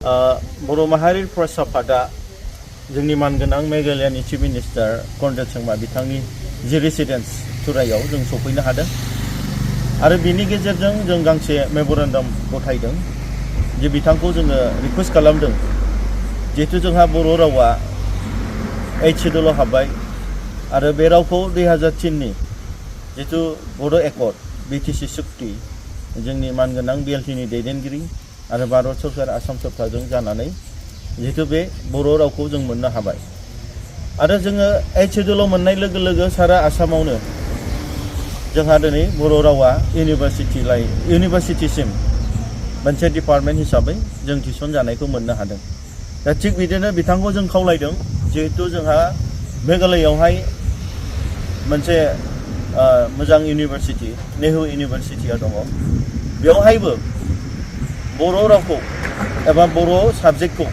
बर' माहारि फरायसा आफादा जोंनि मानगोनां मेघालयानि चिफ मिनिस्टार कर्नडेल संमा बिथांनि जि रेसिडेन्स तुरायाव जों सफैनो हादों आरो बिनि गेजेरजों जों गांसे मेम'रेन्डाम गथायदों जे बिथांखौ जोङो रिक्वेस्ट खालामदों जिहेतु जोंहा बर' रावा 8 शेड्यूलाव हाबबाय आरो बे रावखौ 2003नि जिहेतु बर' एकर्ड बिटिसि सुक्ति जोंनि मानगोनां बिएलटिनि दैदेनगिरि आरो भारत सरकार आसाम सरकारजों जानानै जिहेतु बे बर' रावखौ जों मोननो हाबाय आरो जोङो 8 शेड्यूलाव मोननाय लोगो लोगो सारा आसामावनो जोंहा दिनै बर' रावा इउनिभार्सिटिसिम मोनसे डिपार्टमेन्ट हिसाबै जों थिसन जानायखौ मोननो हादों। दा थिग बिदिनो बिथांखौ जों खावलायदों जिहेतु जोंहा मेघालयआवहाय मोनसे मोजां इउनिभार्सिटि नेहु इउनिभार्सिटिया दङ बेवहायबो बर' रावखौ एबा बर' साबजेक्टखौ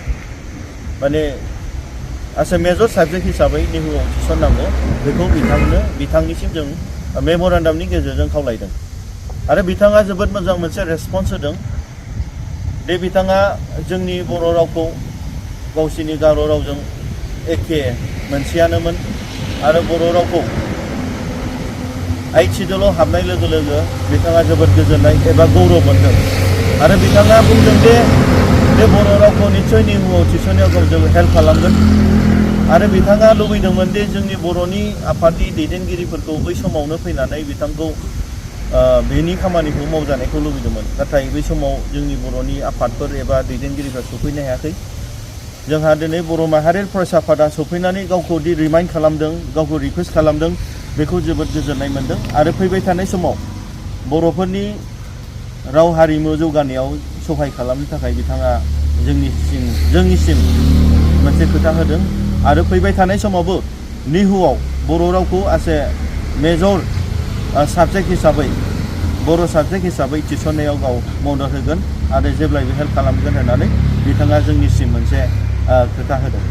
माने एस ए मेजर साबजेक्ट हिसाबै नेहुआव थिसननांगौ बेखौ बिथांनिसिम जों मेम'रेन्डामनि गेजेरजों खावलायदों आरो बिथाङा जोबोद मोजां मोनसे रेसपन्स होदों। बे बिथाङा जोंनि बर' रावखौ गावसिनि गार' रावजों एखे मोनसेयानोमोन आरो बर' रावखौ 8 शेड्यूलाव हाबनाय लोगो लोगो बिथाङा जोबोद गोजोननाय एबा गौरब मोनदों आरो बिथाङा बुंदों दे बे बर' रावखौ निस्सय नेहुआव थिसननायाव गावजों हेल्प खालामगोन आरो बिथाङा लुबैदोंमोन दि जोंनि बर'नि आफादनि दैदेनगिरिफोरखौ बै समावनो फैनानै बिथांखौ बेनि खामानिखौ मावजानायखौ लुबैदोंमोन नाथाय बै समाव जोंनि बर'नि आफादफोर एबा दैदेनगिरिफ्रा सफैनो हायाखै। जोंहा दिनै बर' माहारि फरायसा आफादा सफैनानै गावखौ दि रिमाइन्ड खालामदों गावखौ रिकुवेस्ट खालामदों बेखौ जोबोद गोजोननाय मोनदों आरो फैबाय थानाय समाव बर'फोरनि राव हारिमु जौगानायाव सहाय खालामनो थाखाय बिथाङा जोंनिसिम मोनसे खोथा होदों आरो फैबाय थानाय समावबो नेहुआव बर' रावखौ एस ए मेजर साबजेक्ट हिसाबै बर' साबजेक्ट हिसाबै थिसननायाव गाव मदद होगोन आरो जेब्लायबो हेल्प खालामगोन होननानै बिथाङा जोंनिसिम मोनसे खोथा होदों।